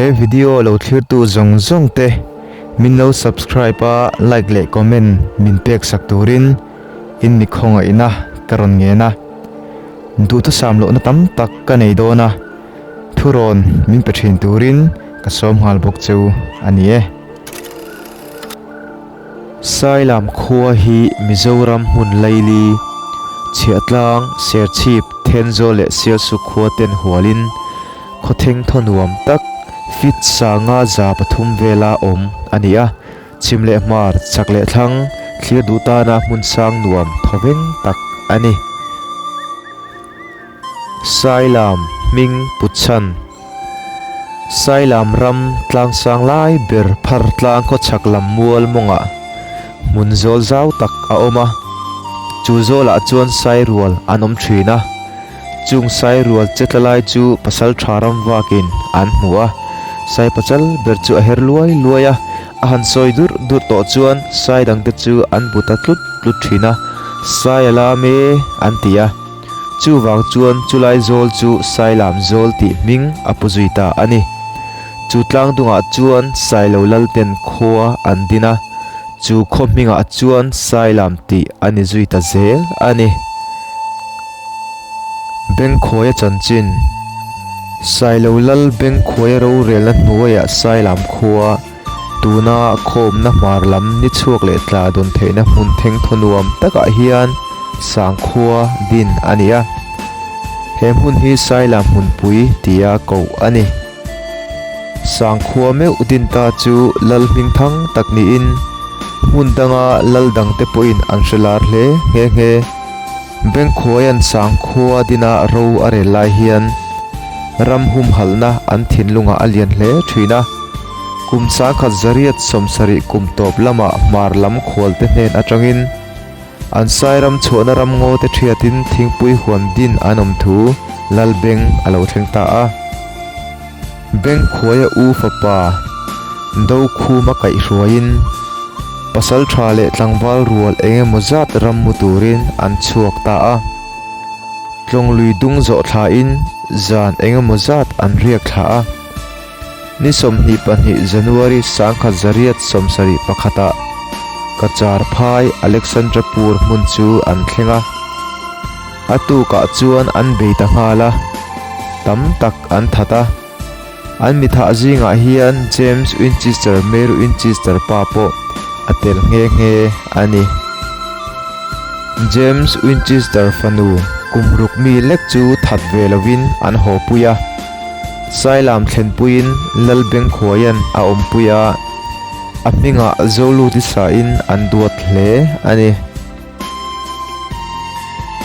He video lo thlirtu zawng zawng te min lo subscribe a like leh comment min pek sak turin in mi khawngaihna ka rawn ngen a. Duhthusam lohna tam tak ka nei dawn a, thurawn min pe thin turin ka sawm nghal bawk cheu a ni e. Sailam khua hi Mizoram hmun laili, Chhiahtlang, Serchhip, Thenzawl leh Sialsuk khua ten hualin khawtheng thaw nuam tak feet 503 vela awm a ni a, chhim leh hmar, chak leh thlang, thlir duh tana hmun sang nuam thawveng tak a ni. Sailam hming putchhan Sailam ram tlangsang lai ber phar tlang khawchhak lam mual mawngah hmun zawl zau tak a awm a, chu zawlah chuan sairual an awm thin a, chung sairual che tla lai chu pasal tha ram vakin an hmu a, sai pachal ber chu a her luai luai a, a han sawi durh durh tawh chuan sai dangte chu an bu ta tlut tlut thin a, sai a lam e an ti a. Chuvang chuan chulai zawl chu Sailam zawl tih hming a pu zui ta a ni. Chu tlang dungah chuan Sailo Lalten khua an din a, chu khaw hmingah chuan Sailam tih a ni zui ta zel a ni. Bengkhuaia chanchin Sailo Lal Bengkhuaia rorelna hnuaiah Sailam khua tuna khawmna hmar lam ni chhuak leh tla dawn theihna hmun theng thaw nuam takah hian Sangkhua din a ni a, he hmun hi Saila hmunpui tia koh a ni. Sangkhua meuh din ta chu lal hming thang tak niin hmun danga lal dangte pawhin an hre lar hle nghe nghe. Bengkhuaia'n Sangkhua dina ro a rel lai hian ram humhalhna an thinlungah a lian hle thin a, kum 1970 kum tawp lamah hmar lam khualte hnen atangin An Sairam chhuahna ram ngaw te thiatin thingpui huan din an awm thu Lal Beng a lo thleng ta a. Beng khuaia u fapa Dokhuma kaihhruaiin pasal tha leh tlangval rual eng emaw zat ram mu turin an chhuak ta a. Tlawnglui dung zawh thlain zan eng emaw zat an riak thla a. Ni 22 January 1971-ah Kachar phai Alexandrapur hmun chu an thleng a, a tukah chuan an bei ta nghal a, tam tak an that a. An mithah zingah hian James Winchester Mary Winchester pa pawh a tel nghe nghe a ni. James Winchester fanu kum ruk mi lek chu that ve lovin an hawpui a. Sailam thlenpuiin Lalbengkhuaia'n a awmpui a, a hmingah Zoluti sain an duat hle a ni.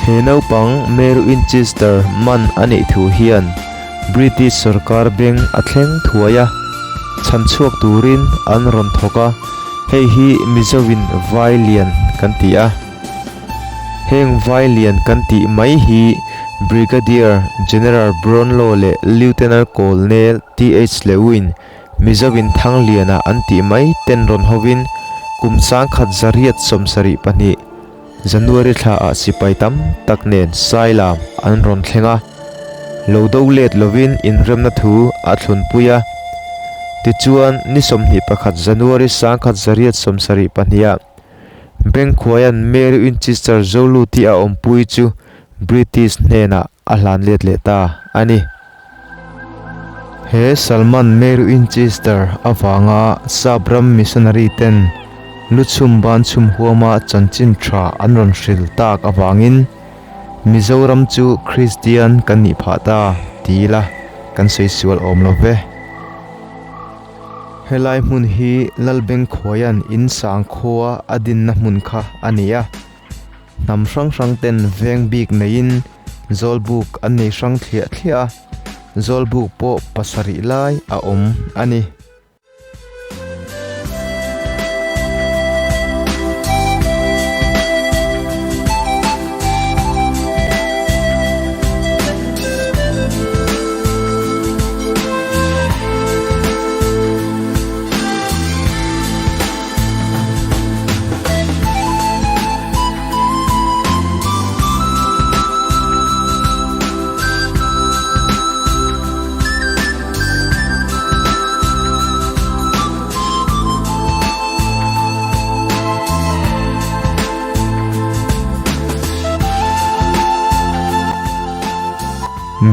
He naupang Mary Winchester man a nih thu hian British sorkar beng a thleng thuai a, chhanchhuak turin an rawn thawk a, hei hi Mizoin Vailian kan ti a. Heng vai lian kan tih mai hi Brigadier General Brownlow leh Lieutenant Colonel TH Lewin, Mizoin Thangliana an tih mai ten rawn hovin kum 1972 January thlaah sipai tam tak nen Sailam an rawn thleng a, lo do let lovin inremna thu a thlunpui a. Tichuan, ni 21 January 1972-ah Bengkhuaia'n Mary Winchester Zoluti a awmpui chu British hnenah a hlan let leh ta a ni. He Salman Mary Winchester avanga Sap ram missionary ten luchhum ban chhum huama chanchin tha an rawn hril tak avangin Mizoram chu Kristian kan nih phah ta ti ila kan sawi sual awm lo ve. Helai hmun hi Lalbengkhuaia'n in sang khua a dinna hmun kha a ni a, hnam hrang hrang ten veng bik neiin Zawlbuk an nei hrang thliah thliah a, Zawlbuk pawh pasarih lai a awm a ni.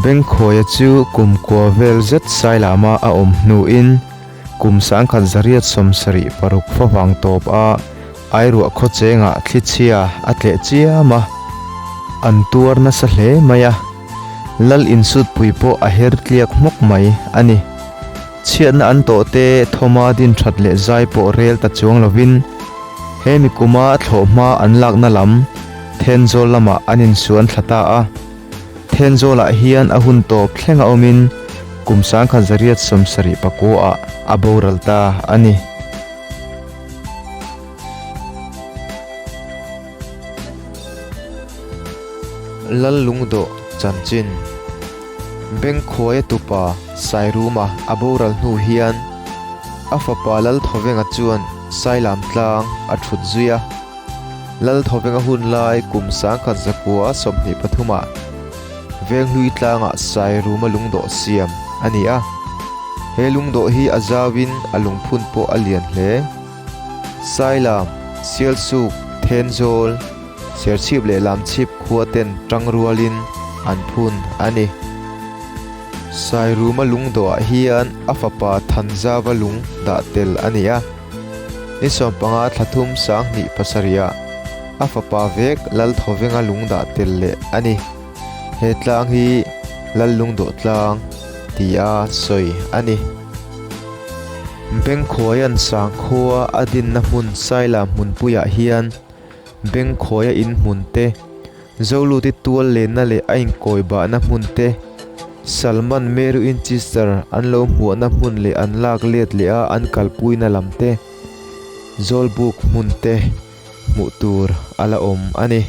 Bengkhuaia chu kum kua vel zet Sailama a awm hnuin kum 1876 favang tawp a Airuah khawchengah thlichhia a tleh chiam a, an tuar nasa hle mai a, Lal insutpui pawh a her tliak hmawk mai a ni. Chhiatna an tawh te Thawma din that leh zai pawh rel ta chuang lovin he mi kuma thlawhhma an lakna lam Thenzawl lamah an insuan thla ta a. Thenzawlah hian a hun tawp thleng a awmin kum 1879 ah a boral ta a ni. Lallungdawh chanchin Bengkhuaia tupa Sairuma a boral hnu hian a fapa Lalthawenga chuan Sailam tlang a thut zui a. Lalthawenga hun lai kum 1923 ah Venghlui tlangah Sairuma lungdawh siam a ni a. He lungdawh hi a zauin a lungphun pawh a lian hle. Sailam, Sialsuk, Thenzawl, Serchhip leh Lamchhip khua ten tang rualin an phun a ni. Sairuma lungdawhah hian a fapa Thanzava lung dah tel a ni a. Ni 15 thla thum 2007 ah a fapa vek Lalthawenga lung dah tel leh a ni. He tlang hi Lallungdawh tlang tia sawi a ni. Bengkhuaia'n sangkhua a dinna hmun Saila hmunpuiah hian Bengkhuaia in hmun te, Zoluti tual lenna leh a inkawi bahna hmun te, Salman Meru Inchister an lo hmuahna hmun leh an lak let leh a an kalpuina lam te, Zawlbuk hmun te hmuh tur a la awm a ni.